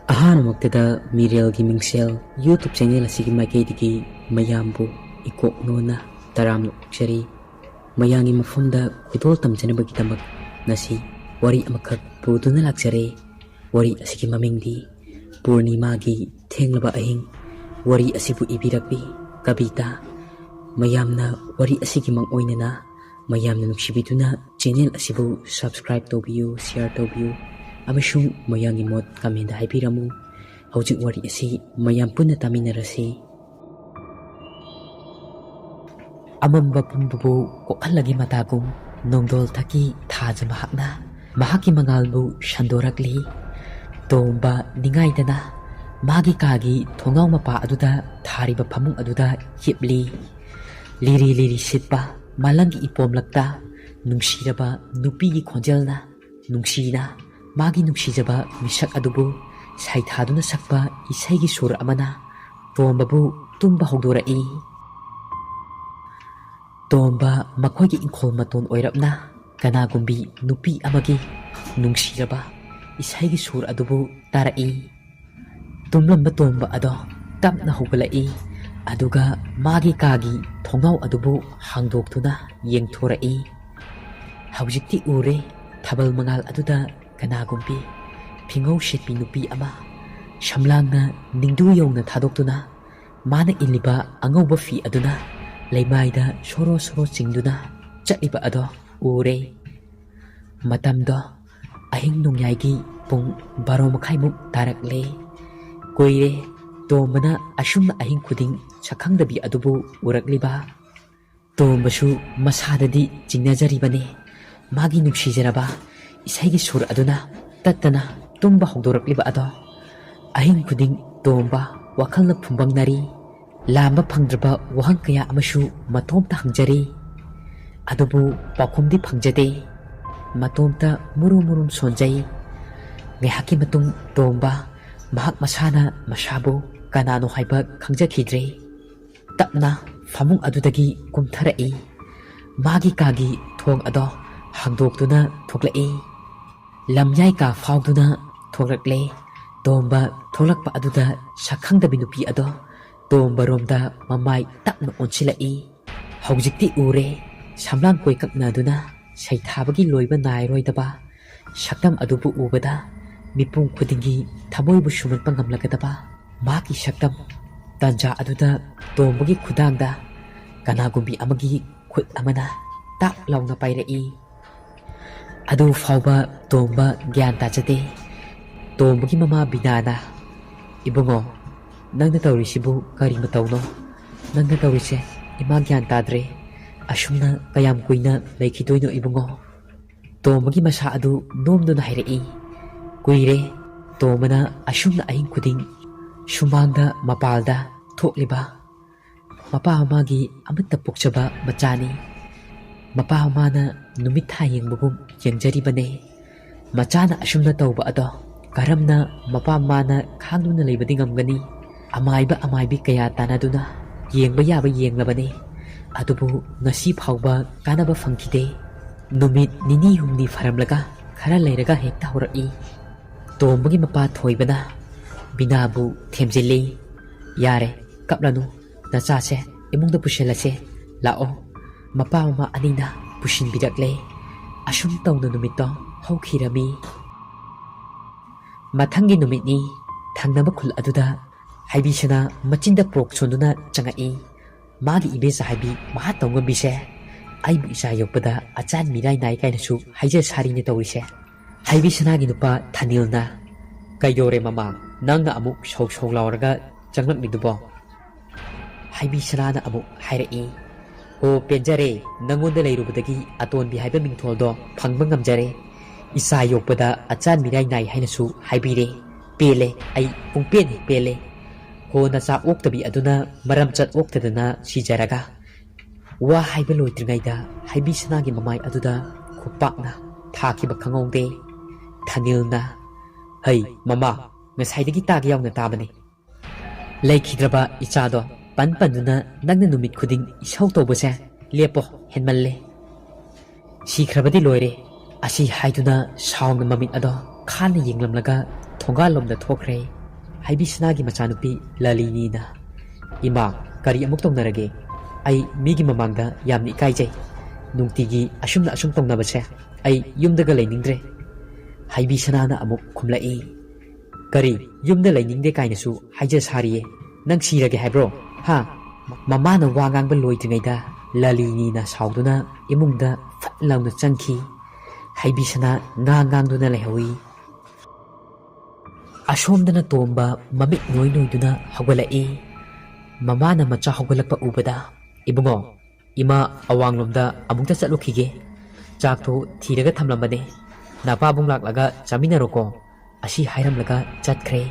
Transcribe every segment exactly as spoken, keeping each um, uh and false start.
ꯑꯍꯥꯟꯕꯃꯛꯇꯗ ꯃꯤꯔꯦꯜꯒꯤ ꯃꯤꯡꯁꯦꯜ YouTube channel ꯑꯁꯤꯒꯤ ꯃꯥꯏꯀꯩꯗꯒꯤ ꯃꯌꯥꯝꯕꯨ ꯏꯀꯣꯛ ꯅꯣꯟꯅ ꯇꯔꯥꯝꯅ ꯑꯣꯛꯆꯔꯤ꯫ ꯃꯌꯥꯝꯒꯤ ꯃꯐꯝꯗ ꯈꯨꯗꯣꯜ ꯇꯝꯖꯅꯕꯒꯤꯗꯃꯛ ꯉꯁꯤ ꯋꯥꯔꯤ ꯑꯃꯈꯛ ꯄꯨꯗꯨꯅ ꯂꯥꯛꯆꯔꯦ꯫ ꯋꯥꯔꯤ ꯑꯁꯤꯒꯤ ꯃꯃꯤꯡꯗꯤ ꯄꯨꯔꯅꯤꯃꯥꯒꯤ ꯊꯦꯡꯂꯕ ꯑꯍꯤꯡ꯫ ꯋꯥꯔꯤ ꯑꯁꯤꯕꯨ ꯏꯕꯤꯔꯛꯄꯤ ꯀꯕꯤꯇꯥ꯫ ꯃꯌꯥꯝꯅ ꯋꯥꯔꯤ ꯑꯁꯤꯒꯤ ꯃꯪ ꯑꯣꯏꯅꯅ ꯃꯌꯥꯝꯅ ꯅꯨꯡꯁꯤꯕꯤꯗꯨꯅ ꯆꯦꯅꯦꯜ ꯑꯁꯤꯕꯨ subscribe ꯇꯧꯕꯤꯌꯨ, share ꯇꯧꯕꯤꯌꯨ, ꯑꯃꯁꯨꯡ ꯃꯌꯥꯝꯒꯤ ꯃꯣꯠ comment ꯍꯥꯏꯕꯤꯔꯝꯃꯨ꯫ ꯍꯧꯖꯤꯛ ꯋꯥꯔꯤ ꯑꯁꯤ ꯃꯌꯥꯝ ꯄꯨꯟꯅ ꯇꯥꯃꯤꯟꯅꯔꯁꯤ꯫ ꯑꯃꯝꯕ ꯄꯨꯝꯕꯕꯨ ꯀꯣꯛꯍꯜꯂꯒꯦ ꯃꯇꯥꯒꯨꯝ, ꯅꯣꯡꯗꯣꯜ ꯊꯛꯀꯤ ꯊꯥꯖ ꯃꯍꯥꯛꯅ ꯃꯍꯥꯛꯀꯤ ꯃꯉꯥꯜꯕꯨ ꯁꯟꯗꯣꯔꯛꯂꯤ꯫ ꯇꯣꯝꯕ ꯅꯤꯡꯉꯥꯏꯗꯅ ꯃꯥꯒꯤ ꯀꯥꯒꯤ ꯊꯣꯡꯅꯥꯎ ꯃꯄꯥ ꯑꯗꯨꯗ ꯊꯥꯔꯤꯕ ꯐꯃꯨꯡ ꯑꯗꯨꯗ ꯍꯤꯞꯂꯤ꯫ ꯂꯤꯔꯤ ꯂꯤꯔꯤ ꯁꯤꯠꯄ ꯃꯥꯂꯪꯒꯤ ꯏꯄꯣꯝꯂꯛꯇ ꯅꯨꯡꯁꯤꯔꯕ ꯅꯨꯄꯤꯒꯤ ꯈꯣꯟꯖꯦꯜꯅ ꯅꯨꯡꯁꯤꯅ ꯃꯥꯒꯤ ꯅꯨꯡꯁꯤꯖꯕ ꯃꯤꯁꯛ ꯑꯗꯨꯕꯨ ꯁꯩꯊꯥꯗꯨꯅ ꯁꯛꯄ ꯏꯁꯩꯒꯤ ꯁꯨꯔ ꯑꯃꯅ ꯇꯣꯝꯕꯕꯨ ꯇꯨꯝꯕ ꯍꯧꯗꯣꯔꯛꯏ꯫ ꯇꯣꯝꯕ ꯃꯈꯣꯏꯒꯤ ꯏꯪꯈꯣꯜ ꯃꯇꯣꯟ ꯑꯣꯏꯔꯞꯅ ꯀꯅꯥꯒꯨꯝꯕꯤ ꯅꯨꯄꯤ ꯑꯃꯒꯤ ꯅꯨꯡꯁꯤꯔꯕ ꯏꯁꯩꯒꯤ ꯁꯨꯔ ꯑꯗꯨꯕꯨ ꯇꯥꯔꯛꯏ꯫ ꯇꯨꯝꯂꯝꯕ ꯇꯣꯝꯕ ꯑꯗꯣ ꯇꯞꯅ ꯍꯧꯒꯠꯂꯛꯏ, ꯑꯗꯨꯒ ꯃꯥꯒꯤ ꯀꯥꯒꯤ ꯊꯣꯡꯅꯥꯎ ꯑꯗꯨꯕꯨ ꯍꯥꯡꯗꯣꯛꯇꯨꯅ ꯌꯦꯡꯊꯣꯔꯛꯏ꯫ ꯍꯧꯖꯤꯛꯇꯤ ꯎꯔꯦ, ꯊꯥꯕꯜ ꯃꯉꯥꯜ ꯑꯗꯨꯗ ꯀꯅꯥꯒꯨꯝꯕꯤ ꯐꯤꯉꯧ ꯁꯦꯠꯄꯤ ꯅꯨꯄꯤ ꯑꯃ ꯁꯝꯂꯥꯡꯅ ꯅꯤꯡꯗꯨ ꯌꯧꯅ ꯊꯥꯗꯣꯛꯇꯨꯅ ꯃꯥꯅ ꯏꯜꯂꯤꯕ ꯑꯉꯧꯕ ꯐꯤ ꯑꯗꯨꯅ ꯂꯩꯃꯥꯏꯗ ꯁꯣꯔꯣ ꯁꯣꯔꯣ ꯆꯤꯡꯗꯨꯅ ꯆꯠꯂꯤꯕ ꯑꯗꯣ ꯎꯔꯦ꯫ ꯃꯇꯝꯗꯣ ꯑꯍꯤꯡ ꯅꯣꯡꯌꯥꯏꯒꯤ ꯄꯨꯡ ꯕꯥꯔꯣ ꯃꯈꯥꯏꯃꯨꯛ ꯇꯥꯔꯛꯂꯦ꯫ ꯀꯨꯏꯔꯦ ꯇꯣꯝꯕꯅ ꯑꯁꯨꯝꯅ ꯑꯍꯤꯡ ꯈꯨꯗꯤꯡ ꯁꯛꯈꯪꯗꯕꯤ ꯑꯗꯨꯕꯨ ꯎꯔꯛꯂꯤꯕ꯫ ꯇꯣꯝꯕꯁꯨ ꯃꯁꯥꯗꯗꯤ ꯆꯤꯡꯅꯖꯔꯤꯕꯅꯤ꯫ ꯃꯥꯒꯤ ꯅꯨꯡꯁꯤꯖꯔꯕ ꯏꯁꯩꯒꯤ ꯁꯨꯔ ꯑꯗꯨꯅ ꯇꯠꯇꯅ ꯇꯨꯝꯕ ꯍꯧꯗꯣꯔꯛꯂꯤꯕ ꯑꯗꯣ꯫ ꯑꯍꯤꯡ ꯈꯨꯗꯤꯡ ꯇꯣꯝꯕ ꯋꯥꯈꯜꯅ ꯐꯨꯝꯕꯪꯅꯔꯤ꯫ ꯂꯥꯝꯕ ꯐꯪꯗ꯭ꯔꯕ ꯋꯥꯍꯪ ꯀꯌꯥ ꯑꯃꯁꯨ ꯃꯇꯣꯝꯇ ꯍꯪꯖꯔꯤ꯫ ꯑꯗꯨꯕꯨ ꯄꯥꯎꯈꯨꯝꯗꯤ ꯐꯪꯖꯗꯦ꯫ ꯃꯇꯣꯝꯇ ꯃꯨꯔꯨꯝ ꯃꯨꯔꯨꯝ ꯁꯣꯟꯖꯩ꯫ ꯉꯥꯏꯍꯥꯛꯀꯤ ꯃꯇꯨꯡ ꯇꯣꯝꯕ ꯃꯍꯥꯛ ꯃꯁꯥꯅ ꯃꯁꯥꯕꯨ ꯀꯅꯥꯅꯣ ꯍꯥꯏꯕ ꯈꯪꯖꯈꯤꯗ꯭ꯔꯦ꯫ ꯇꯞꯅ ꯐꯃꯨꯡ ꯑꯗꯨꯗꯒꯤ ꯀꯨꯝꯊꯔꯛꯏ꯫ ꯃꯥꯒꯤ ꯀꯥꯒꯤ ꯊꯣꯡ ꯑꯗꯣ ꯍꯥꯡꯗꯣꯛꯇꯨꯅ ꯊꯣꯛꯂꯛꯏ꯫ ꯂꯝꯌꯥꯏ ꯀꯥ ꯐꯥꯎꯗꯨꯅ ꯊꯣꯛꯂꯛꯂꯦ꯫ ꯇꯣꯝꯕ ꯊꯣꯛꯂꯛꯄ ꯑꯗꯨꯗ ꯁꯛꯈꯪꯗꯕꯤ ꯅꯨꯄꯤ ꯑꯗꯣ ꯇꯣꯝꯕꯔꯣꯝꯗ ꯃꯃꯥꯏ ꯇꯞꯅ ꯑꯣꯟꯁꯤꯜꯂꯛꯏ꯫ ꯍꯧꯖꯤꯛꯇꯤ ꯎꯔꯦ, ꯁꯝꯂꯥꯡ ꯀꯣꯏꯀꯛꯅꯗꯨꯅ ꯁꯩꯊꯥꯕꯒꯤ ꯂꯣꯏꯕ ꯅꯥꯏꯔꯣꯏꯗꯕ ꯁꯛꯇꯝ ꯑꯗꯨꯕꯨ ꯎꯕꯗ ꯃꯤꯄꯨꯝ ꯈꯨꯗꯤꯡꯒꯤ ꯊꯃꯣꯏꯕꯨ ꯁꯨꯝꯍꯠꯄ ꯉꯝꯂꯒꯗꯕ ꯃꯍꯥꯛꯀꯤ ꯁꯛꯇꯝ꯫ ꯇꯥꯟꯖꯥ ꯑꯗꯨꯗ ꯇꯣꯝꯕꯒꯤ ꯈꯨꯗꯥꯡꯗ ꯀꯅꯥꯒꯨꯝꯕꯤ ꯑꯃꯒꯤ ꯈꯨꯠ ꯑꯃꯅ ꯇꯥꯛ ꯂꯥꯎꯅ ꯄꯥꯏꯔꯛꯏ꯫ ꯑꯗꯨ ꯐꯥꯎꯕ ꯇꯣꯝꯕ ꯒ꯭ꯌꯥꯟ ꯇꯥꯖꯗꯦ꯫ ꯇꯣꯝꯕꯒꯤ ꯃꯃꯥ ꯕꯤꯅꯥꯅ, "ꯏꯕꯨꯡꯉꯣ, ꯅꯪꯅ ꯇꯧꯔꯤꯁꯤꯕꯨ ꯀꯔꯤ ꯃꯇꯧꯅꯣ? ꯅꯪꯅ ꯇꯧꯔꯤꯁꯦ ꯏꯃꯥ ꯒ꯭ꯌꯥꯟ ꯇꯥꯗ꯭ꯔꯦ꯫ ꯑꯁꯨꯝꯅ ꯀꯌꯥꯝ ꯀꯨꯏꯅ ꯂꯩꯈꯤꯗꯣꯏꯅꯣ ꯏꯕꯨꯡꯉꯣ?" ꯇꯣꯝꯕꯒꯤ ꯃꯁꯥ ꯑꯗꯨ ꯅꯣꯝꯗꯨꯅ ꯍꯥꯏꯔꯛꯏ꯫ ꯀꯨꯏꯔꯦ ꯇꯣꯝꯕꯅ ꯑꯁꯨꯝꯅ ꯑꯍꯤꯡ ꯈꯨꯗꯤꯡ ꯁꯨꯃꯥꯡꯗ ꯃꯄꯥꯜꯗ ꯊꯣꯛꯂꯤꯕ꯫ ꯃꯄꯥ ꯃꯃꯥꯒꯤ ꯑꯃꯠꯇ ꯄꯣꯛꯆꯕ ꯃꯆꯥꯅꯤ꯫ ꯃꯄꯥ ꯃꯃꯥꯅ ꯅꯨꯃꯤꯠ ꯊꯥ ꯌꯦꯡꯕꯒꯨꯝ ꯌꯦꯡꯖꯔꯤꯕꯅꯦ꯫ ꯃꯆꯥꯅ ꯑꯁꯨꯝꯅ ꯇꯧꯕ ꯑꯗꯣ ꯀꯔꯝꯅ ꯃꯄꯥ ꯃꯃꯥꯅ ꯈꯥꯡꯗꯨꯅ ꯂꯩꯕꯗꯤ ꯉꯝꯒꯅꯤ? ꯑꯃꯥꯏꯕ ꯑꯃꯥꯏꯕꯤ ꯀꯌꯥ ꯇꯥꯟꯅꯗꯨꯅ ꯌꯦꯡꯕ ꯌꯥꯕ ꯌꯦꯡꯂꯕꯅꯤ, ꯑꯗꯨꯕꯨ ꯉꯁꯤ ꯐꯥꯎꯕ ꯀꯥꯟꯅꯕ ꯐꯪꯈꯤꯗꯦ꯫ ꯅꯨꯃꯤꯠ ꯅꯤꯅꯤ ꯍꯨꯝꯅꯤ ꯐꯔꯝꯂꯒ ꯈꯔ ꯂꯩꯔꯒ ꯍꯦꯛꯇ ꯍꯧꯔꯛꯏ꯫ ꯇꯣꯝꯕꯒꯤ ꯃꯄꯥ ꯊꯣꯏꯕꯅ ꯕꯤꯅꯥꯕꯨ ꯊꯦꯝꯖꯤꯜꯂꯤ꯫ "ꯌꯥꯔꯦ, ꯀꯞꯂꯅꯨ, ꯅꯆꯥꯁꯦ ꯏꯃꯨꯡꯗ ꯄꯨꯁꯤꯜꯂꯁꯦ, ꯂꯥꯛꯑꯣ꯫" ꯃꯄꯥ ꯃꯃꯥ ꯑꯅꯤꯅ ꯄꯨꯁꯤꯟꯕꯤꯔꯛꯂꯦ꯫ ꯑꯁꯨꯝ ꯇꯧꯅ ꯅꯨꯃꯤꯠꯇꯣ ꯍꯧꯈꯤꯔꯝꯃꯤ꯫ ꯃꯊꯪꯒꯤ ꯅꯨꯃꯤꯠꯅꯤ꯫ ꯊꯪꯅꯕ ꯈꯨꯜ ꯑꯗꯨꯗ ꯍꯥꯏꯕꯤꯁꯅꯥ ꯃꯆꯤꯟꯗ ꯄ꯭ꯔꯣꯛ ꯁꯣꯟꯗꯨꯅ ꯆꯪꯉꯛꯏ꯫ ꯃꯥꯒꯤ ꯏꯕꯦꯆꯥ ꯍꯥꯏꯕꯤ ꯃꯍꯥ ꯇꯧꯉꯝꯕꯤꯁꯦ ꯑꯩꯕꯨ ꯏꯆꯥ ꯌꯣꯛꯄꯗ ꯑꯆꯥꯟ ꯃꯤꯔꯥꯏ ꯅꯥꯏ ꯀꯥꯏꯅꯁꯨ ꯍꯥꯏꯖ ꯁꯥꯔꯤꯅꯦ ꯇꯧꯔꯤꯁꯦ꯫ ꯍꯥꯏꯕꯤꯁꯅꯥꯒꯤ ꯅꯨꯄꯥ ꯊꯅꯤꯜꯅ, "ꯀꯩꯗꯧꯔꯦ ꯃꯃꯥ, ꯅꯪꯅ ꯑꯃꯨꯛ ꯁꯧ ꯁꯧ ꯂꯥꯎꯔꯒ ꯆꯪꯂꯛꯂꯤꯗꯨꯕꯣ?" ꯍꯥꯏꯕꯤꯁꯅꯥꯅ ꯑꯃꯨꯛ ꯍꯥꯏꯔꯛꯏ꯫ "ꯍꯣ, ꯄꯦꯟꯖꯔꯦ, ꯅꯪꯉꯣꯟꯗ ꯂꯩꯔꯨꯕꯗꯒꯤ ꯑꯇꯣꯟꯕꯤ ꯍꯥꯏꯕ ꯃꯤꯡꯊꯣꯜꯗꯣ ꯐꯪꯕ ꯉꯝꯖꯔꯦ꯫ ꯏꯆꯥ ꯌꯣꯛꯄꯗ ꯑꯆꯥꯟ ꯃꯤꯔꯥꯏ ꯅꯥꯏ ꯍꯥꯏꯅꯁꯨ ꯍꯥꯏꯕꯤꯔꯦ꯫ ꯄꯦꯜꯂꯦ, ꯑꯩ ꯄꯨꯡꯄꯦꯟ ꯍꯦꯛ ꯄꯦꯜꯂꯦ꯫ ꯍꯣ, ꯅꯆꯥ ꯑꯣꯛꯇꯕꯤ ꯑꯗꯨꯅ ꯃꯔꯝꯆꯠ ꯑꯣꯛꯇꯗꯅ ꯁꯤꯖꯔꯒ꯫" ꯋꯥ ꯍꯥꯏꯕ ꯂꯣꯏꯗ꯭ꯔꯤꯉꯩꯗ ꯍꯥꯏꯕꯤꯁꯅꯥꯒꯤ ꯃꯃꯥꯏ ꯑꯗꯨꯗ ꯈꯨꯄꯥꯛꯅ ꯊꯥꯈꯤꯕ ꯈꯪꯍꯧꯗꯦ꯫ ꯊꯅꯤꯜꯅ, "ꯍꯩ, ꯃꯃꯥ, ꯉꯁꯥꯏꯗꯒꯤ ꯇꯥꯒꯦ ꯌꯥꯎꯅ ꯇꯥꯕꯅꯤ꯫ ꯂꯩꯈꯤꯗ꯭ꯔꯕ ꯏꯆꯥꯗꯣ ꯄꯟ ꯄꯟꯗꯨꯅ ꯅꯪꯅ ꯅꯨꯃꯤꯠ ꯈꯨꯗꯤꯡ ꯏꯁꯧ ꯇꯧꯕꯁꯦ ꯂꯦꯞꯄꯣ, ꯍꯦꯟꯃꯜꯂꯦ꯫ ꯁꯤꯈ꯭ꯔꯕꯗꯤ ꯂꯣꯏꯔꯦ꯫" ꯑꯁꯤ ꯍꯥꯏꯗꯨꯅ ꯁꯥꯎꯅ ꯃꯃꯤꯠ ꯑꯗꯣ ꯈꯥꯅ ꯌꯦꯡꯂꯝꯂꯒ ꯊꯣꯡꯒꯥꯜꯂꯣꯝꯗ ꯊꯣꯛꯈ꯭ꯔꯦ꯫ ꯍꯩꯕꯤ ꯁꯅꯥꯒꯤ ꯃꯆꯥꯅꯨꯄꯤ ꯂꯂꯤꯅꯤꯅ, "ꯏꯃꯥ, ꯀꯔꯤ ꯑꯃꯨꯛ ꯇꯧꯅꯔꯒꯦ? ꯑꯩ ꯃꯤꯒꯤ ꯃꯃꯥꯡꯗ ꯌꯥꯝꯅ ꯏꯀꯥꯏꯖꯩ꯫ ꯅꯨꯡꯇꯤꯒꯤ ꯑꯁꯨꯝꯅ ꯑꯁꯨꯝ ꯇꯧꯅꯕꯁꯦ ꯑꯩ ꯌꯨꯝꯗꯒ ꯂꯩꯅꯤꯡꯗ꯭ꯔꯦ"꯫ ꯍꯩꯕꯤ ꯁꯅꯥꯅ ꯑꯃꯨꯛ ꯈꯨꯝꯂꯛꯏ, "ꯀꯔꯤ, ꯌꯨꯝꯗ ꯂꯩꯅꯤꯡꯗꯦ ꯀꯥꯏꯅꯁꯨ ꯍꯥꯏꯖ ꯁꯥꯔꯤꯌꯦ? ꯅꯪ ꯁꯤꯔꯒꯦ ꯍꯥꯏꯕ꯭ꯔꯣ? ꯍꯥ?" ꯃꯃꯥꯅ ꯋꯥ ꯉꯥꯡꯕ ꯂꯣꯏꯗ꯭ꯔꯤꯉꯩꯗ ꯂꯂꯤꯅꯤꯅ ꯁꯥꯎꯗꯨꯅ ꯏꯃꯨꯡꯗ ꯐꯠ ꯂꯥꯎꯅ ꯆꯪꯈꯤ꯫ ꯍꯩꯕꯤ ꯁꯅꯥ ꯉꯥꯡ ꯉꯥꯡꯗꯨꯅ ꯂꯩꯍꯧꯏ꯫ ꯑꯁꯣꯝꯗꯅ ꯇꯣꯝꯕ ꯃꯃꯤꯠ ꯅꯣꯏ ꯅꯣꯏꯗꯨꯅ ꯍꯧꯒꯠꯂꯛꯏ꯫ ꯃꯃꯥꯅ ꯃꯆꯥ ꯍꯧꯒꯠꯂꯛꯄ ꯎꯕꯗ, "ꯏꯕꯨꯡꯉꯣ, ꯏꯃꯥ ꯑꯋꯥꯡꯂꯣꯝꯗ ꯑꯃꯨꯛꯇ ꯆꯠꯂꯨꯈꯤꯒꯦ꯫ ꯆꯥꯛꯇꯨ ꯊꯤꯔꯒ ꯊꯝꯂꯝꯕꯅꯦ꯫ ꯅꯄꯥꯕꯨꯡ ꯂꯥꯛꯂꯒ ꯆꯥꯃꯤꯟꯅꯔꯣꯀꯣ"꯫ ꯑꯁꯤ ꯍꯥꯏꯔꯝꯂꯒ ꯆꯠꯈ꯭ꯔꯦ꯫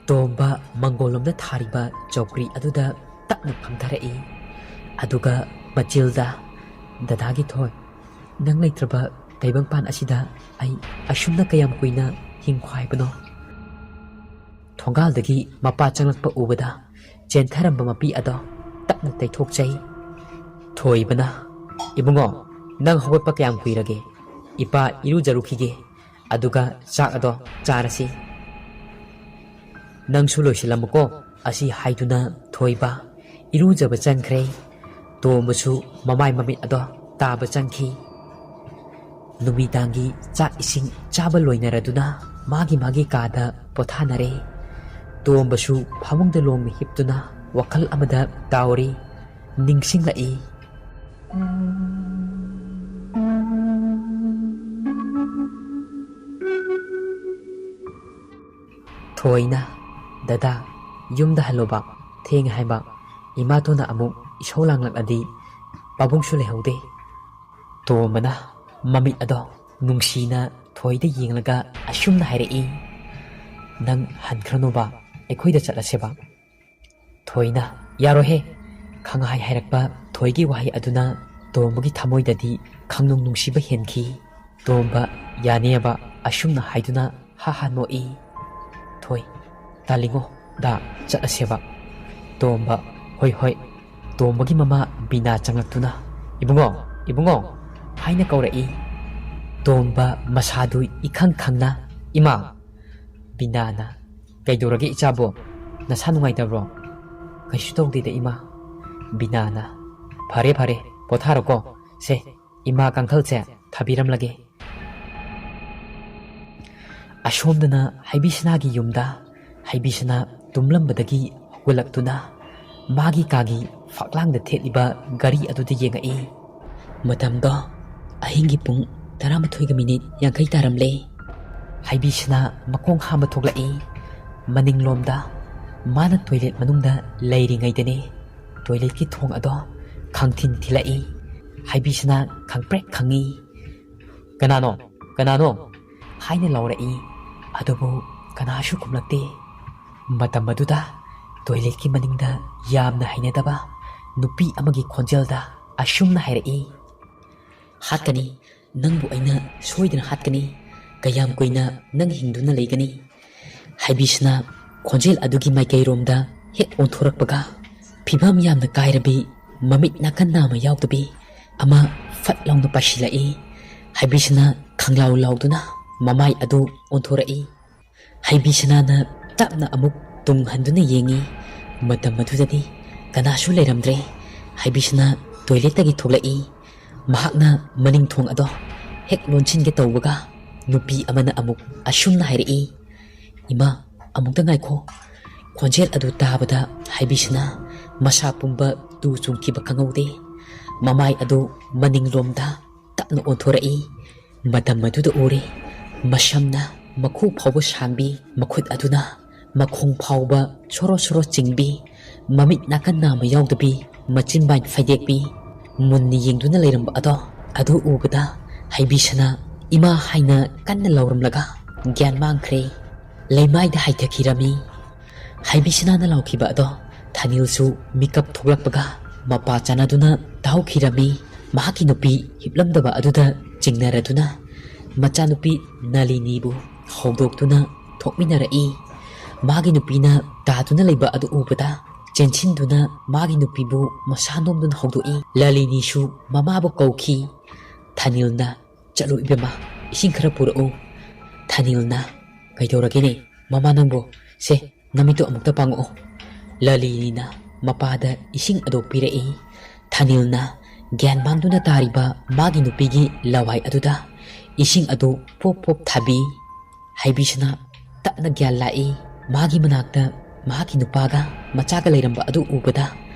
ꯇꯣꯝꯕ ꯃꯪꯒꯣꯜꯂꯣꯝꯗ ꯊꯥꯔꯤꯕ ꯆꯧꯀ꯭ꯔꯤ ꯑꯗꯨꯗ ꯇꯞꯅ ꯐꯝꯊꯔꯛꯏ꯫ ꯑꯗꯨꯒ ꯃꯆꯤꯜꯗ, "ꯗꯗꯥꯒꯤ ꯊꯣꯏ, ꯅꯪ ꯂꯩꯇ꯭ꯔꯕ ꯇꯥꯏꯕꯪꯄꯥꯟ ꯑꯁꯤꯗ ꯑꯩ ꯑꯁꯨꯝꯅ ꯀꯌꯥꯝ ꯀꯨꯏꯅ ꯍꯤꯡꯈꯣ ꯍꯥꯏꯕꯅꯣ?" ꯊꯣꯡꯒꯥꯜꯗꯒꯤ ꯃꯄꯥ ꯆꯪꯂꯛꯄ ꯎꯕꯗ ꯆꯦꯟꯊꯔꯝꯕ ꯃꯄꯤ ꯑꯗꯣ ꯇꯞꯅ ꯇꯩꯊꯣꯛꯆꯩ꯫ ꯊꯣꯏꯕꯅ, "ꯏꯕꯨꯡꯉꯣ, ꯅꯪ ꯍꯧꯒꯠꯄ ꯀꯌꯥꯝ ꯀꯨꯏꯔꯒꯦ? ꯏꯄꯥ ꯏꯔꯨꯖꯔꯨꯈꯤꯒꯦ, ꯑꯗꯨꯒ ꯆꯥꯛ ꯑꯗꯣ ꯆꯥꯔꯁꯤ꯫ ꯅꯪꯁꯨ ꯂꯣꯏꯁꯤꯜꯂꯝꯃꯨꯀꯣ"꯫ ꯑꯁꯤ ꯍꯥꯏꯗꯨꯅ ꯊꯣꯏꯕ ꯏꯔꯨꯖꯕ ꯆꯪꯈ꯭ꯔꯦ꯫ ꯇꯣꯝꯕꯁꯨ ꯃꯃꯥꯏ ꯃꯃꯤꯠ ꯑꯗꯣ ꯇꯥꯕ ꯆꯪꯈꯤ꯫ ꯅꯨꯃꯤꯗꯥꯡꯒꯤ ꯆꯥꯛ ꯏꯁꯤꯡ ꯆꯥꯕ ꯂꯣꯏꯅꯔꯗꯨꯅ ꯃꯥꯒꯤ ꯃꯥꯒꯤ ꯀꯥꯗ ꯄꯣꯊꯥꯅꯔꯦ꯫ ꯇꯣꯝꯕꯁꯨ ꯐꯃꯨꯡꯗ ꯂꯣꯡꯅ ꯍꯤꯞꯇꯨꯅ ꯋꯥꯈꯜ ꯑꯃꯗ ꯇꯥꯎꯔꯤ꯫ ꯅꯤꯡꯁꯤꯡꯂꯛꯏ꯫ ꯊꯣꯏꯅ, "ꯗꯗꯥ, ꯌꯨꯝꯗ ꯍꯜꯂꯣꯕ, ꯊꯦꯡꯉꯦ ꯍꯥꯏꯕ꯫ ꯏꯃꯥꯇꯣꯟꯅ ꯑꯃꯨꯛ ꯏꯁꯧ ꯂꯥꯡꯂꯛꯂꯗꯤ ꯄꯥꯕꯨꯡꯁꯨ ꯂꯩꯍꯧꯗꯦ"꯫ ꯇꯣꯝꯕꯅ ꯃꯃꯤꯠ ꯑꯗꯣ ꯅꯨꯡꯁꯤꯅ ꯊꯣꯏꯗ ꯌꯦꯡꯂꯒ ꯑꯁꯨꯝꯅ ꯍꯥꯏꯔꯛꯏ, "ꯅꯪ ꯍꯟꯈ꯭ꯔꯅꯣꯕ, ꯑꯩꯈꯣꯏꯗ ꯆꯠꯂꯁꯦꯕ"꯫ ꯊꯣꯏꯅ, "ꯌꯥꯔꯣꯏꯍꯦ"꯫ ꯈꯪꯍꯥꯏ ꯍꯥꯏꯔꯛꯄ ꯊꯣꯏꯒꯤ ꯋꯥꯍꯩ ꯑꯗꯨꯅ ꯇꯣꯝꯕꯒꯤ ꯊꯃꯣꯏꯗꯗꯤ ꯈꯪꯅꯨꯡ ꯅꯨꯡꯁꯤꯕ ꯍꯦꯟꯈꯤ꯫ ꯇꯣꯝꯕ, "ꯌꯥꯅꯤꯑꯕ"꯫ ꯑꯁꯨꯝꯅ ꯍꯥꯏꯗꯨꯅ ꯍꯥ ꯍꯥ ꯅꯣꯛꯏ꯫ ꯊꯣꯏ, "ꯇꯥꯂꯤꯉꯣ ꯗꯥ, ꯆꯠꯂꯁꯦꯕ"꯫ ꯇꯣꯝꯕ, "ꯍꯣꯏ ꯍꯣꯏ"꯫ ꯇꯣꯝꯕꯒꯤ ꯃꯃꯥ ꯕꯤꯅꯥ ꯆꯪꯂꯛꯇꯨꯅ, "ꯏꯕꯨꯡꯉꯣ, ꯏꯕꯨꯡꯉꯣ" ꯍꯥꯏꯅ ꯀꯧꯔꯛꯏ꯫ ꯇꯣꯝꯕ ꯃꯁꯥꯗꯨ ꯏꯈꯪ ꯈꯪꯅ, "ꯏꯃꯥ"꯫ ꯕꯤꯅꯥꯅ, "ꯀꯩꯗꯧꯔꯒꯦ ꯏꯆꯥꯕꯣ? ꯅꯁꯥ ꯅꯨꯡꯉꯥꯏꯇꯕ꯭ꯔꯣ?" "ꯀꯩꯁꯨ ꯇꯧꯗꯦꯗ ꯏꯃꯥ꯫" ꯕꯤꯅꯥꯅ, "ꯐꯔꯦ ꯐꯔꯦ, ꯄꯣꯊꯥꯔꯣꯀꯣ꯫ ꯁꯦ, ꯏꯃꯥ ꯀꯥꯡꯈꯜꯁꯦ ꯊꯥꯕꯤꯔꯝꯂꯒꯦ꯫" ꯑꯁꯣꯝꯗꯅ ꯍꯩꯕꯤꯁꯅꯥꯒꯤ ꯌꯨꯝꯗ ꯍꯩꯕꯤꯁꯅꯥ ꯇꯨꯝꯂꯝꯕꯗꯒꯤ ꯍꯧꯒꯠꯂꯛꯇꯨꯅ ꯃꯥꯒꯤ ꯀꯥꯒꯤ ꯐꯛꯂꯥꯡꯗ ꯊꯦꯠꯂꯤꯕ ꯘꯔꯤ ꯑꯗꯨꯗ ꯌꯦꯡꯉꯛꯏ꯫ ꯃꯇꯝꯗꯣ ꯑꯍꯤꯡꯒꯤ ꯄꯨꯡ ꯇꯔꯥꯃꯥꯊꯣꯏꯒ ꯃꯤꯅꯤꯠ ꯌꯥꯡꯈꯩ ꯇꯥꯔꯝꯂꯦ꯫ ꯍꯩꯕꯤꯁꯅꯥ ꯃꯈꯣꯡ ꯍꯥꯝꯕ ꯊꯣꯛꯂꯛꯏ꯫ ꯃꯅꯤꯡꯂꯣꯝꯗ ꯃꯥꯅ ꯇꯣꯏꯂꯦꯠ ꯃꯅꯨꯡꯗ ꯂꯩꯔꯤꯉꯩꯗꯅꯤ ꯇꯣꯏꯂꯦꯠꯀꯤ ꯊꯣꯡ ꯑꯗꯣ ꯈꯪꯊꯤꯟ ꯊꯤꯜꯂꯛꯏ꯫ ꯍꯩꯕꯤꯁꯅꯥ ꯈꯪꯄ꯭ꯔꯦꯛ ꯈꯪꯉꯤ꯫ "ꯀꯅꯥꯅꯣ? ꯀꯅꯥꯅꯣ?" ꯍꯥꯏꯅ ꯂꯥꯎꯔꯛꯏ꯫ ꯑꯗꯨꯕꯨ ꯀꯅꯥꯁꯨ ꯈꯨꯝꯂꯛꯇꯦ꯫ ꯃꯇꯝ ꯑꯗꯨꯗ ꯇꯣꯏꯂꯦꯠꯀꯤ ꯃꯅꯤꯡꯗ ꯌꯥꯝꯅ ꯍꯩꯅꯗꯕ ꯅꯨꯄꯤ ꯑꯃꯒꯤ ꯈꯣꯟꯖꯦꯜꯗ ꯑꯁꯨꯝꯅ ꯍꯥꯏꯔꯛꯏ, "ꯍꯥꯠꯀꯅꯤ, ꯅꯪꯕꯨ ꯑꯩꯅ ꯁꯣꯏꯗꯅ ꯍꯥꯠꯀꯅꯤ꯫ ꯀꯌꯥꯝ ꯀꯨꯏꯅ ꯅꯪ ꯍꯤꯡꯗꯨꯅ ꯂꯩꯒꯅꯤ?" ꯍꯩꯕꯤꯁꯅꯥ ꯈꯣꯟꯖꯦꯜ ꯑꯗꯨꯒꯤ ꯃꯥꯏꯀꯩꯔꯣꯝꯗ ꯍꯦꯛ ꯑꯣꯟꯊꯣꯔꯛꯄꯒ, ꯐꯤꯕꯝ ꯌꯥꯝꯅ ꯀꯥꯏꯔꯕꯤ, ꯃꯃꯤꯠ ꯅꯥꯀꯟ ꯅꯥꯝꯃ ꯌꯥꯎꯗꯕꯤ ꯑꯃ ꯐꯠ ꯂꯥꯎꯅ ꯄꯥꯏꯁꯤꯜꯂꯛꯏ꯫ ꯍꯩꯕꯤꯁꯅꯥ ꯈꯪꯂꯥꯎ ꯂꯥꯎꯗꯨꯅ ꯃꯃꯥꯏ ꯑꯗꯨ ꯑꯣꯟꯊꯣꯔꯛꯏ꯫ ꯍꯩꯕꯤꯁꯅꯥꯅ ꯇꯞꯅ ꯑꯃꯨꯛ ꯇꯨꯡ ꯍꯟꯗꯨꯅ ꯌꯦꯡꯉꯤ꯫ ꯃꯇꯝ ꯑꯗꯨꯗꯗꯤ ꯀꯅꯥꯁꯨ ꯂꯩꯔꯝꯗ꯭ꯔꯦ꯫ ꯍꯩꯕꯤꯁꯅꯥ ꯇꯣꯏꯂꯦꯠꯇꯒꯤ ꯊꯣꯛꯂꯛꯏ꯫ ꯃꯍꯥꯛꯅ ꯃꯅꯤꯡ ꯊꯣꯡ ꯑꯗꯣ ꯍꯦꯛ ꯂꯣꯟꯁꯤꯟꯒꯦ ꯇꯧꯕꯒ, ꯅꯨꯄꯤ ꯑꯃꯅ ꯑꯃꯨꯛ ꯑꯁꯨꯝꯅ ꯍꯥꯏꯔꯛꯏ, "ꯏꯃꯥ, ꯑꯃꯨꯛꯇ ꯉꯥꯏꯈꯣ꯫" ꯈꯣꯟꯖꯦꯜ ꯑꯗꯨ ꯇꯥꯕꯗ ꯍꯩꯕꯤꯁꯅꯥ ꯃꯁꯥ ꯄꯨꯝꯕ ꯇꯨ ꯆꯨꯡꯈꯤꯕ ꯈꯪꯍꯧꯗꯦ꯫ ꯃꯃꯥꯏ ꯑꯗꯨ ꯃꯅꯤꯡꯂꯣꯝꯗ ꯇꯞꯅ ꯑꯣꯟꯊꯣꯔꯛꯏ꯫ ꯃꯇꯝ ꯑꯗꯨꯗ ꯎꯔꯦ, ꯃꯁꯝꯅ ꯃꯈꯨ ꯐꯥꯎꯕ ꯁꯥꯡꯕꯤ, ꯃꯈꯨꯠ ꯑꯗꯨꯅ ꯃꯈꯣꯡ ꯐꯥꯎꯕ ꯁꯣꯔꯣ ꯁꯣꯔꯣ ꯆꯤꯡꯕꯤ, ꯃꯃꯤꯠ ꯅꯥꯀꯟ ꯅꯥꯝꯃ ꯌꯥꯎꯗꯕꯤ, ꯃꯆꯤꯟꯕꯥꯏ ꯐꯩꯗꯦꯛꯄꯤ, ꯃꯨꯟꯅ ꯌꯦꯡꯗꯨꯅ ꯂꯩꯔꯝꯕ ꯑꯗꯣ, ꯑꯗꯨ ꯎꯕꯗ ꯍꯩꯕꯤꯁꯅꯥ "ꯏꯃꯥ" ꯍꯥꯏꯅ ꯀꯟꯅ ꯂꯥꯎꯔꯝꯂꯒ ꯒ꯭ꯌꯥꯟ ꯃꯥꯡꯈ꯭ꯔꯦ꯫ ꯂꯩꯃꯥꯏꯗ ꯍꯥꯏꯊꯈꯤꯔꯝꯃꯤ꯫ ꯍꯩꯕꯤꯁꯅꯥꯅ ꯂꯥꯎꯈꯤꯕ ꯑꯗꯣ ꯊꯥꯅꯤꯜꯁꯨ ꯃꯤꯀꯞ ꯊꯣꯛꯂꯛꯄꯒ ꯃꯄꯥ ꯆꯥꯟꯅꯗꯨꯅ ꯇꯥꯍꯧꯈꯤꯔꯝꯃꯤ꯫ ꯃꯍꯥꯛꯀꯤ ꯅꯨꯄꯤ ꯍꯤꯞꯂꯝꯗꯕ ꯑꯗꯨꯗ ꯆꯤꯡꯅꯔꯗꯨꯅ ꯃꯆꯥꯅꯨꯄꯤ ꯅꯥꯂꯤꯅꯤꯕꯨ ꯍꯧꯗꯣꯛꯇꯨꯅ ꯊꯣꯛꯃꯤꯟꯅꯔꯛꯏ꯫ ꯃꯥꯒꯤ ꯅꯨꯄꯤꯅ ꯇꯥꯗꯨꯅ ꯂꯩꯕ ꯑꯗꯨ ꯎꯕꯗ ꯆꯦꯟꯁꯤꯟꯗꯨꯅ ꯃꯥꯒꯤ ꯅꯨꯄꯤꯕꯨ ꯃꯁꯥ ꯅꯣꯝꯗꯨꯅ ꯍꯧꯗꯣꯛꯏ꯫ ꯂꯥꯂꯤꯅꯤꯁꯨ ꯃꯃꯥꯕꯨ ꯀꯧꯈꯤ꯫ ꯊꯥꯅꯤꯜꯅ, "ꯆꯠꯂꯨ ꯏꯕꯦꯝꯃ, ꯏꯁꯤꯡ ꯈꯔ ꯄꯨꯔꯛꯎ꯫" ꯊꯥꯅꯤꯜꯅ, "ꯀꯩꯗꯧꯔꯒꯦꯅꯦ?" "ꯃꯃꯥ, ꯅꯪꯕꯨ, ꯁꯦ, ꯅꯃꯤꯠꯇꯨ ꯑꯃꯨꯛꯇ ꯄꯥꯡꯉꯛꯑꯣ꯫" ꯂꯂꯤꯅꯤꯅ ꯃꯄꯥꯗ ꯏꯁꯤꯡ ꯑꯗꯨ ꯄꯤꯔꯛꯏ꯫ ꯊꯥꯅꯤꯜꯅ ꯒ꯭ꯌꯥꯟ ꯃꯥꯡꯗꯨꯅ ꯇꯥꯔꯤꯕ ꯃꯥꯒꯤ ꯅꯨꯄꯤꯒꯤ ꯂꯋꯥꯏ ꯑꯗꯨꯗ ꯏꯁꯤꯡ ꯑꯗꯨ ꯄꯣꯞ ꯄꯣꯞ ꯊꯥꯕꯤ꯫ ꯍꯩꯕꯤꯁꯅꯥ ꯇꯞꯅ ꯒ꯭ꯌꯥꯟ ꯂꯥꯛꯏ꯫ ꯃꯥꯒꯤ ꯃꯅꯥꯛꯇ ꯃꯍꯥꯛꯀꯤ ꯅꯨꯄꯥꯒ ꯃꯆꯥꯒ ꯂꯩꯔꯝꯕ ꯑꯗꯨ ꯎꯕꯗ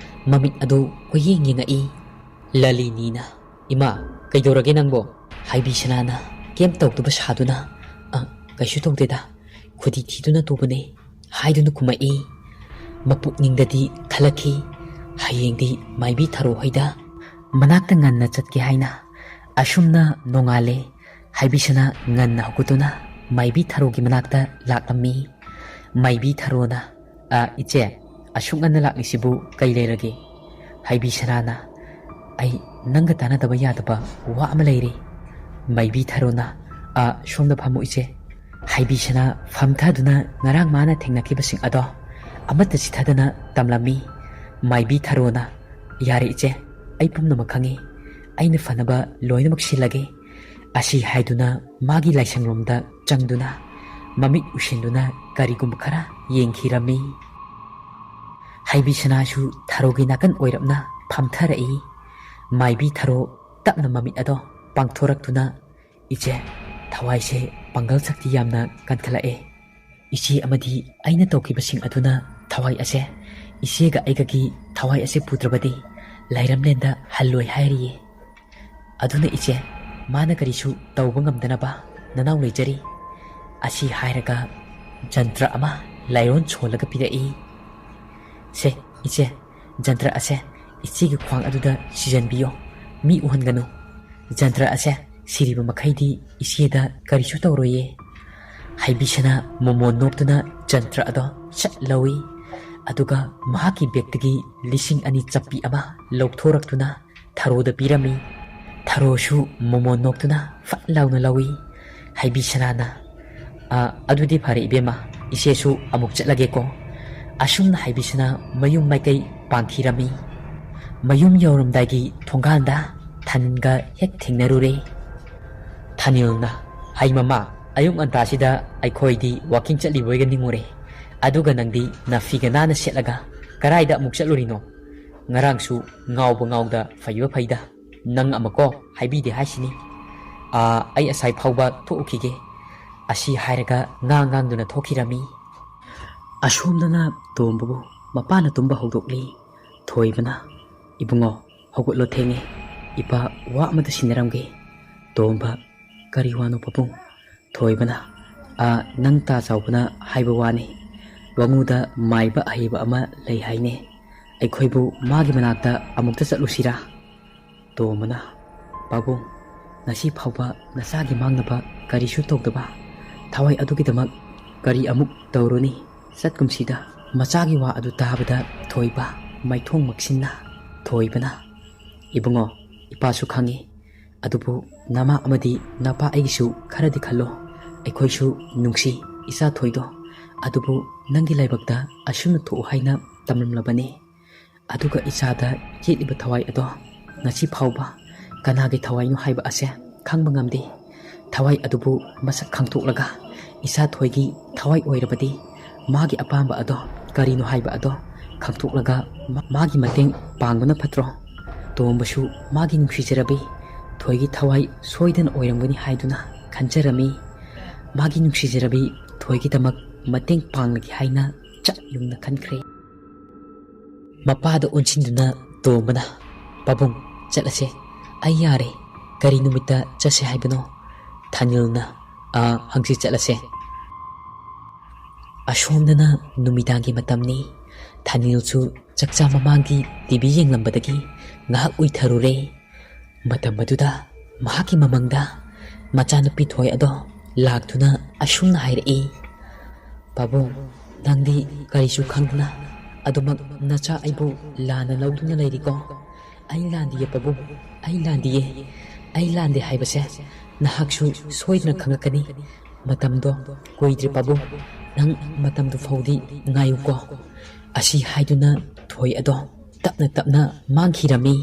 ꯃꯃꯤꯠ ꯑꯗꯨ ꯀꯣꯏꯌꯦꯡ ꯌꯦꯡꯉꯛꯏ꯫ ꯂꯂꯤꯅꯤꯅ, "ꯏꯃꯥ, ꯀꯩꯗꯧꯔꯒꯦ ꯅꯪꯕꯣ?" ꯍꯩꯕꯤꯁꯅꯥꯅ ꯀꯩꯝ ꯇꯧꯗꯕ ꯁꯥꯗꯨꯅ, "ꯑ, ꯀꯩꯁꯨ ꯇꯧꯗꯦꯗ, ꯈꯨꯗꯤ ꯊꯤꯗꯨꯅ ꯇꯨꯕꯅꯦ" ꯍꯥꯏꯗꯨꯅ ꯈꯨꯝꯃꯛꯏ꯫ ꯃꯄꯨꯛꯅꯤꯡꯗꯗꯤ ꯈꯜꯂꯛꯈꯤ, ꯍꯌꯦꯡꯗꯤ ꯃꯥꯏꯕꯤ ꯊꯔꯣ ꯍꯣꯏꯗ ꯃꯅꯥꯛꯇ ꯉꯟꯅ ꯆꯠꯀꯦ ꯍꯥꯏꯅ꯫ ꯑꯁꯨꯝꯅ ꯅꯣꯡꯉꯥꯜꯂꯦ꯫ ꯍꯩꯕꯤꯁꯅꯥ ꯉꯟꯅ ꯍꯧꯒꯠꯇꯨꯅ ꯃꯥꯏꯕꯤ ꯊꯔꯣꯒꯤ ꯃꯅꯥꯛꯇ ꯂꯥꯛꯂꯝꯃꯤ꯫ ꯃꯥꯏꯕꯤ ꯊꯔꯣꯅ, "ꯑ, ꯏꯆꯦ, ꯑꯁꯨꯛ ꯉꯟꯅ ꯂꯥꯛꯂꯤꯁꯤꯕꯨ ꯀꯩ ꯂꯩꯔꯒꯦ?" ꯍꯩꯕꯤꯁꯅꯥꯅ, "ꯑꯩ ꯅꯪꯒ ꯇꯥꯟꯅꯗꯕ ꯌꯥꯗꯕ ꯋꯥ ꯑꯃ ꯂꯩꯔꯦ꯫" ꯃꯥꯏꯕꯤ ꯊꯔꯣꯅ, "ꯑ, ꯁꯣꯝꯗ ꯐꯝꯃꯨ ꯏꯆꯦ꯫" ꯍꯩꯕꯤꯁꯅꯥ ꯐꯝꯊꯗꯨꯅ ꯉꯔꯥꯡ ꯃꯥꯅ ꯊꯦꯡꯅꯈꯤꯕꯁꯤꯡ ꯑꯗꯣ ꯑꯃꯠꯇ ꯆꯤꯊꯗꯅ ꯇꯝꯂꯝꯃꯤ꯫ ꯃꯥꯏꯕꯤ ꯊꯔꯣꯅ, "ꯌꯥꯔꯦ ꯏꯆꯦ, ꯑꯩ ꯄꯨꯝꯅꯃꯛ ꯈꯪꯉꯤ꯫ ꯑꯩꯅ ꯐꯅꯕ ꯂꯣꯏꯅꯃꯛ ꯁꯤꯜꯂꯒꯦ꯫" ꯑꯁꯤ ꯍꯥꯏꯗꯨꯅ ꯃꯥꯒꯤ ꯂꯥꯏꯁꯪꯂꯣꯝꯗ ꯆꯪꯗꯨꯅ ꯃꯃꯤꯠ ꯎꯏꯁꯤꯟꯗꯨꯅ ꯀꯔꯤꯒꯨꯝꯕ ꯈꯔ ꯌꯦꯡꯈꯤꯔꯝꯃꯤ꯫ ꯍꯩꯕꯤꯁꯅꯥꯁꯨ ꯊꯔꯣꯒꯤ ꯅꯥꯀꯟ ꯑꯣꯏꯔꯞꯅ ꯐꯝꯊꯔꯛꯏ꯫ ꯃꯥꯏꯕꯤ ꯊꯔꯣ ꯇꯞꯅ ꯃꯃꯤꯠ ꯑꯗꯣ ꯄꯥꯡꯊꯣꯔꯛꯇꯨꯅ, "ꯏꯆꯦ, ꯊꯋꯥꯏꯁꯦ ꯄꯥꯡꯒꯜ ꯁꯛꯇꯤ ꯌꯥꯝꯅ ꯀꯟꯈꯠꯂꯛꯑꯦ꯫ ꯏꯆꯦ ꯑꯃꯗꯤ ꯑꯩꯅ ꯇꯧꯈꯤꯕꯁꯤꯡ ꯑꯗꯨꯅ ꯊꯋꯥꯏ ꯑꯁꯦ, ꯏꯆꯦꯒ ꯑꯩꯒꯒꯤ ꯊꯋꯥꯏ ꯑꯁꯦ ꯄꯨꯗ꯭ꯔꯕꯗꯤ ꯂꯥꯏꯔꯝꯂꯦꯟꯗ ꯍꯜꯂꯣꯏ ꯍꯥꯏꯔꯤꯌꯦ꯫ ꯑꯗꯨꯅ ꯏꯆꯦ, ꯃꯥꯅ ꯀꯔꯤꯁꯨ ꯇꯧꯕ ꯉꯝꯗꯅꯕ ꯅꯅꯥꯎ ꯂꯩꯖꯔꯤ꯫" ꯑꯁꯤ ꯍꯥꯏꯔꯒ ꯖꯟꯇ꯭ꯔ ꯑꯃ ꯂꯥꯏꯔꯣꯟ ꯁꯣꯜꯂꯒ ꯄꯤꯔꯛꯏ꯫ "ꯁꯦ, ꯏꯆꯦ, ꯖꯟꯇ꯭ꯔ ꯑꯁꯦ ꯏꯆꯦꯒꯤ ꯈ꯭ꯋꯥꯡ ꯑꯗꯨꯗ ꯁꯤꯖꯟꯕꯤꯌꯣ꯫ ꯃꯤ ꯎꯍꯟꯒꯅꯨ꯫ ꯖꯟꯇ꯭ꯔ ꯑꯁꯦ ꯁꯤꯔꯤꯕ ꯃꯈꯩꯗꯤ ꯏꯆꯦꯗ ꯀꯔꯤꯁꯨ ꯇꯧꯔꯣꯏꯌꯦ꯫" ꯍꯩꯕꯤꯁꯅꯥ ꯃꯣꯃꯣꯟ ꯅꯣꯛꯇꯨꯅ ꯖꯟꯇ꯭ꯔ ꯑꯗꯣ ꯁꯠ ꯂꯧꯏ꯫ ꯑꯗꯨꯒ ꯃꯍꯥꯛꯀꯤ ꯕꯦꯒꯇꯒꯤ ꯂꯤꯁꯤꯡ ꯑꯅꯤ ꯆꯞꯄꯤ ꯑꯃ ꯂꯧꯊꯣꯔꯛꯇꯨꯅ ꯊꯔꯣꯗ ꯄꯤꯔꯝꯃꯤ꯫ ꯊꯔꯣꯁꯨ ꯃꯣꯃꯣꯟ ꯅꯣꯛꯇꯨꯅ ꯐꯠ ꯂꯥꯎꯅ ꯂꯧꯏ꯫ ꯍꯩꯕꯤꯁꯅꯥꯅ, "ꯑ, ꯑꯗꯨꯗꯤ ꯐꯔꯦ ꯏꯕꯦꯝꯃ, ꯏꯆꯦꯁꯨ ꯑꯃꯨꯛ ꯆꯠꯂꯒꯦꯀꯣ꯫" ꯑꯁꯨꯝꯅ ꯍꯩꯕꯤꯁꯅꯥ ꯃꯌꯨꯝ ꯃꯥꯏꯀꯩ ꯄꯥꯡꯈꯤꯔꯝꯃꯤ꯫ ꯃꯌꯨꯝ ꯌꯧꯔꯝꯗꯥꯏꯒꯤ ꯊꯣꯡꯒꯥꯟꯗ ꯊꯥꯅꯤꯜꯒ ꯍꯦꯛ ꯊꯦꯡꯅꯔꯨꯔꯦ꯫ ꯊꯥꯅꯤꯜꯅ, "ꯍꯩ ꯃꯃꯥ, ꯑꯌꯨꯛ ꯉꯟꯇꯥꯁꯤꯗ ꯑꯩꯈꯣꯏꯗꯤ ꯋꯥꯀꯤꯡ ꯆꯠꯂꯤꯕꯣꯏꯒ ꯅꯤꯡꯉꯨꯔꯦ꯫ ꯑꯗꯨꯒ ꯅꯪꯗꯤ ꯅꯥꯐꯤꯒ ꯅꯥꯟꯅ ꯁꯦꯠꯂꯒ ꯀꯔꯥꯏꯗ ꯑꯃꯨꯛ ꯆꯠꯂꯨꯔꯤꯅꯣ? ꯉꯔꯥꯡꯁꯨ ꯉꯥꯎꯕ ꯉꯥꯎꯗ ꯐꯩꯕ ꯐꯩꯗ꯫ ꯅꯪ ꯑꯃꯀꯣ ꯍꯥꯏꯕꯤꯗꯦ ꯍꯥꯏꯁꯤꯅꯤ꯫ ꯑꯥ, ꯑꯩ ꯑꯁꯥꯏ ꯐꯥꯎꯕ ꯊꯣꯛꯎꯈꯤꯒꯦ꯫ ꯑꯁꯤ ꯍꯥꯏꯔꯒ ꯉꯥꯡ ꯉꯥꯡꯗꯨꯅ ꯊꯣꯛꯈꯤꯔꯝꯃꯤ꯫ ꯑꯁꯣꯝꯗꯅ ꯇꯣꯝꯕꯕꯨ ꯃꯄꯥꯅ ꯇꯨꯝꯕ ꯍꯧꯗꯣꯛꯂꯤ꯫ ꯊꯣꯏꯕꯅ, "ꯏꯕꯨꯡꯉꯣ, ꯍꯧꯒꯠꯂꯣ, ꯊꯦꯡꯉꯦ꯫ ꯏꯄꯥ ꯋꯥ ꯑꯃꯇ ꯁꯤꯟꯅꯔꯝꯒꯦ꯫" ꯇꯣꯝꯕ, "ꯀꯔꯤ ꯋꯥꯅꯣ ꯄꯥꯕꯨꯡ?" ꯊꯣꯏꯕꯅ, "ꯑ, ꯅꯪ ꯇꯥ ꯆꯥꯎꯕꯅ ꯍꯥꯏꯕ ꯋꯥꯅꯤ꯫ ꯋꯥꯉꯨꯗ ꯃꯥꯏꯕ ꯑꯍꯩꯕ ꯑꯃ ꯂꯩ ꯍꯥꯏꯅꯦ꯫ ꯑꯩꯈꯣꯏꯕꯨ ꯃꯥꯒꯤ ꯃꯅꯥꯛꯇ ꯑꯃꯨꯛꯇ ꯆꯠꯂꯨꯁꯤꯔꯥ?" ꯇꯣꯝꯕꯅ, "ꯄꯥꯕꯨꯡ, ꯉꯁꯤ ꯐꯥꯎꯕ ꯅꯆꯥꯒꯤ ꯃꯥꯡꯅꯕ ꯀꯔꯤꯁꯨ ꯇꯧꯗꯕ ꯊꯋꯥꯏ ꯑꯗꯨꯒꯤꯗꯃꯛ ꯀꯔꯤ ꯑꯃꯨꯛ ꯇꯧꯔꯨꯅꯤ? ꯆꯠꯀꯨꯝꯁꯤꯗ꯫" ꯃꯆꯥꯒꯤ ꯋꯥ ꯑꯗꯨ ꯇꯥꯕꯗ ꯊꯣꯏꯕ ꯃꯥꯏꯊꯣꯡ ꯃꯛꯁꯤꯟꯅ꯫ ꯊꯣꯏꯕꯅ, "ꯏꯕꯨꯡꯉꯣ, ꯏꯄꯥꯁꯨ ꯈꯪꯉꯤ꯫ ꯑꯗꯨꯕꯨ ꯅꯃꯥ ꯑꯃꯗꯤ ꯅꯄꯥ ꯑꯩꯒꯤꯁꯨ ꯈꯔꯗꯤ ꯈꯜꯂꯣ꯫ ꯑꯩꯈꯣꯏꯁꯨ ꯅꯨꯡꯁꯤ ꯏꯆꯥ ꯊꯣꯏꯗꯣ꯫ ꯑꯗꯨꯕꯨ ꯅꯪꯒꯤ ꯂꯥꯏꯕꯛꯇ ꯑꯁꯨꯝꯅ ꯊꯣꯛꯎ ꯍꯥꯏꯅ ꯇꯝꯂꯝꯂꯕꯅꯤ꯫ ꯑꯗꯨꯒ ꯏꯆꯥꯗ ꯌꯦꯠꯂꯤꯕ ꯊꯋꯥꯏ ꯑꯗꯣ ꯉꯁꯤ ꯐꯥꯎꯕ ꯀꯅꯥꯒꯤ ꯊꯋꯥꯏꯅꯣ ꯍꯥꯏꯕ ꯑꯁꯦ ꯈꯪꯕ ꯉꯝꯗꯦ꯫ ꯊꯋꯥꯏ ꯑꯗꯨꯕꯨ ꯃꯁꯛ ꯈꯪꯗꯣꯛꯂꯒ ꯏꯆꯥ ꯊꯣꯏꯒꯤ ꯊꯋꯥꯏ ꯑꯣꯏꯔꯕꯗꯤ ꯃꯥꯒꯤ ꯑꯄꯥꯝꯕ ꯑꯗꯣ ꯀꯔꯤꯅꯣ ꯍꯥꯏꯕ ꯑꯗꯣ ꯈꯪꯗꯣꯛꯂꯒ ꯃꯥ-, ꯃꯥꯒꯤ ꯃꯇꯦꯡ ꯄꯥꯡꯕꯅ ꯐꯠꯇ꯭ꯔꯣ?" ꯇꯣꯝꯕꯁꯨ ꯃꯥꯒꯤ ꯅꯨꯡꯁꯤꯖꯔꯕꯤ ꯊꯣꯏꯒꯤ ꯊꯋꯥꯏ ꯁꯣꯏꯗꯅ ꯑꯣꯏꯔꯝꯒꯅꯤ ꯍꯥꯏꯗꯨꯅ ꯈꯟꯖꯔꯝꯃꯤ꯫ ꯃꯥꯒꯤ ꯅꯨꯡꯁꯤꯖꯔꯕꯤ ꯊꯣꯏꯒꯤꯗꯃꯛ ꯃꯇꯦꯡ ꯄꯥꯡꯂꯒꯦ ꯍꯥꯏꯅ ꯆꯞ ꯌꯨꯡꯅ ꯈꯟꯈ꯭ꯔꯦ꯫ ꯃꯄꯥꯗ ꯑꯣꯟꯁꯤꯟꯗꯨꯅ ꯇꯣꯝꯕꯅ, "ꯄꯥꯕꯨꯡ, ꯆꯠꯂꯁꯦ꯫ ꯑꯩ ꯌꯥꯔꯦ꯫ ꯀꯔꯤ ꯅꯨꯃꯤꯠꯇ ꯆꯠꯁꯦ ꯍꯥꯏꯕꯅꯣ?" ꯊꯥꯅꯤꯜꯅ, "ꯑ, ꯍꯪꯆꯤꯠ ꯆꯠꯂꯁꯦ꯫" ꯑꯁꯣꯝꯗꯅ ꯅꯨꯃꯤꯗꯥꯡꯒꯤ ꯃꯇꯝꯅꯤ꯫ ꯊꯥꯅꯤꯜꯁꯨ ꯆꯥꯛꯆꯥ ꯃꯃꯥꯡꯒꯤ ꯇꯤ ꯚꯤ ꯌꯦꯡꯂꯝꯕꯗꯒꯤ ꯉꯥꯏꯍꯥꯛ ꯎꯏꯊꯔꯨꯔꯦ꯫ ꯃꯇꯝ ꯑꯗꯨꯗ ꯃꯍꯥꯛꯀꯤ ꯃꯃꯪꯗ ꯃꯆꯥꯅꯨꯄꯤ ꯊꯣꯏ ꯑꯗꯣ ꯂꯥꯛꯇꯨꯅ ꯑꯁꯨꯝꯅ ꯍꯥꯏꯔꯛꯏ, "ꯄꯥꯕꯨꯡ, ꯅꯪꯗꯤ ꯀꯔꯤꯁꯨ ꯈꯪꯗꯅ ꯑꯗꯨꯃꯛ ꯅꯆꯥ ꯑꯩꯕꯨ ꯂꯥꯟꯅ ꯂꯧꯗꯨꯅ ꯂꯩꯔꯤꯀꯣ?" "ꯑꯩ ꯂꯥꯟꯗꯤꯌꯦ ꯄꯥꯕꯨꯡ, ꯑꯩ ꯂꯥꯟꯗꯤꯌꯦ꯫ ꯑꯩ ꯂꯥꯟꯗꯦ ꯍꯥꯏꯕꯁꯦ ꯅꯍꯥꯛꯁꯨ ꯁꯣꯏꯗꯅ ꯈꯪꯂꯛꯀꯅꯤ꯫ ꯃꯇꯝꯗꯣ ꯀꯨꯏꯗ꯭ꯔꯦ ꯄꯥꯕꯨꯡ, ꯅꯪ ꯃꯇꯝꯗꯨ ꯐꯥꯎꯗꯤ ꯉꯥꯏꯌꯨꯀꯣ꯫" ꯑꯁꯤ ꯍꯥꯏꯗꯨꯅ ꯊꯣꯏ ꯑꯗꯣ ꯇꯞꯅ ꯇꯞꯅ ꯃꯥꯡꯈꯤꯔꯝꯃꯤ꯫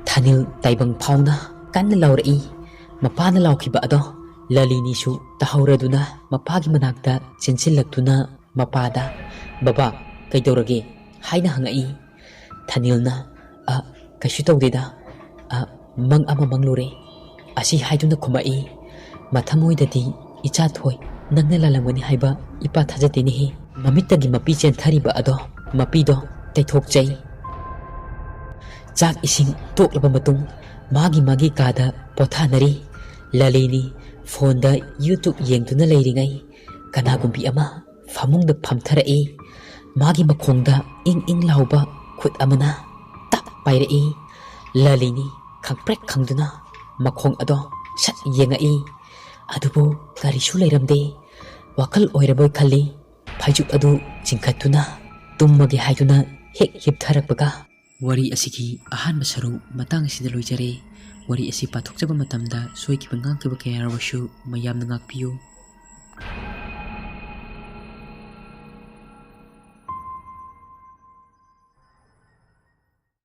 ꯊꯥꯅꯤꯜ ꯇꯥꯏꯕꯪ ꯐꯥꯎꯅ ꯀꯟꯅ ꯂꯥꯎꯔꯛꯏ꯫ ꯃꯄꯥꯅ ꯂꯥꯎꯈꯤꯕ ꯑꯗꯣ ꯂꯂꯤꯅꯤꯁꯨ ꯇꯥꯍꯧꯔꯗꯨꯅ ꯃꯄꯥꯒꯤ ꯃꯅꯥꯛꯇ ꯆꯦꯟꯁꯤꯜꯂꯛꯇꯨꯅ ꯃꯄꯥꯗ, "ꯕꯕꯥ, ꯀꯩꯗꯧꯔꯒꯦ?" ꯍꯥꯏꯅ ꯍꯪꯉꯛꯏ꯫ ꯊꯅꯤꯜꯅ, "ꯑ, ꯀꯩꯁꯨ ꯇꯧꯗꯦꯗ꯫ ꯑ, ꯃꯪ ꯑꯃ ꯃꯪꯂꯨꯔꯦ" ꯑꯁꯤ ꯍꯥꯏꯗꯨꯅ ꯈꯨꯝꯃꯛꯏ꯫ ꯃꯊꯃꯣꯏꯗꯗꯤ, "ꯏꯆꯥ ꯊꯣꯏ, ꯅꯪꯅ ꯂꯥꯜꯂꯝꯒꯅꯤ ꯍꯥꯏꯕ ꯏꯄꯥ ꯊꯥꯖꯗꯦꯅꯦꯍꯦ"꯫ ꯃꯃꯤꯠꯇꯒꯤ ꯃꯄꯤ ꯆꯦꯟꯊꯔꯤꯕ ꯑꯗꯣ ꯃꯄꯤꯗꯣ ꯇꯩꯊꯣꯛꯆꯩ꯫ ꯆꯥꯛ ꯏꯁꯤꯡ ꯇꯣꯛꯂꯕ ꯃꯇꯨꯡ ꯃꯥꯒꯤ ꯃꯥꯒꯤ ꯀꯥꯗ ꯄꯣꯊꯥꯅꯔꯤ꯫ ꯂꯂꯤꯅꯤ ꯐꯣꯟꯗ YouTube ꯌꯦꯡꯗꯨꯅ ꯂꯩꯔꯤꯉꯩ ꯀꯅꯥꯒꯨꯝꯕꯤ ꯑꯃ ꯐꯃꯨꯡꯗ ꯐꯝꯊꯔꯛꯏ꯫ ꯃꯥꯒꯤ ꯃꯈꯣꯡꯗ ꯏꯪ ꯏꯪ ꯂꯥꯎꯕ ꯈꯨꯠ ꯑꯃꯅ ꯇꯞ ꯄꯥꯏꯔꯛꯏ꯫ ꯂꯂꯤꯅꯤ ꯈꯪꯄ꯭ꯔꯦꯛ ꯈꯪꯗꯨꯅ ꯃꯈꯣꯡ ꯑꯗꯣ ꯁꯠ ꯌꯦꯡꯉꯛꯏ꯫ ꯑꯗꯨꯕꯨ ꯀꯔꯤꯁꯨ ꯂꯩꯔꯝꯗꯦ꯫ ꯋꯥꯈꯜ ꯑꯣꯏꯔꯕꯣꯏ ꯈꯜꯂꯤ꯫ ꯐꯩꯖꯨꯞ ꯑꯗꯨ ꯆꯤꯡꯈꯠꯇꯨꯅ ꯇꯨꯝꯃꯒꯦ ꯍꯥꯏꯗꯨꯅ ꯍꯦꯛ ꯍꯤꯞꯊꯔꯛꯄꯒ꯫ ꯋꯥꯔꯤ ꯑꯁꯤꯒꯤ ꯑꯍꯥꯟꯕ ꯁꯔꯨꯛ ꯃꯇꯥꯡ ꯑꯁꯤꯗ ꯂꯣꯏꯖꯔꯦ꯫ ꯋꯥꯔꯤ ꯑꯁꯤ ꯄꯥꯊꯣꯛꯆꯕ ꯃꯇꯝꯗ ꯁꯣꯏꯈꯤꯕ ꯉꯥꯡꯈꯤꯕ ꯀꯌꯥ ꯌꯥꯎꯔꯕꯁꯨ ꯃꯌꯥꯝꯅ ꯉꯥꯛꯄꯤꯌꯨ꯫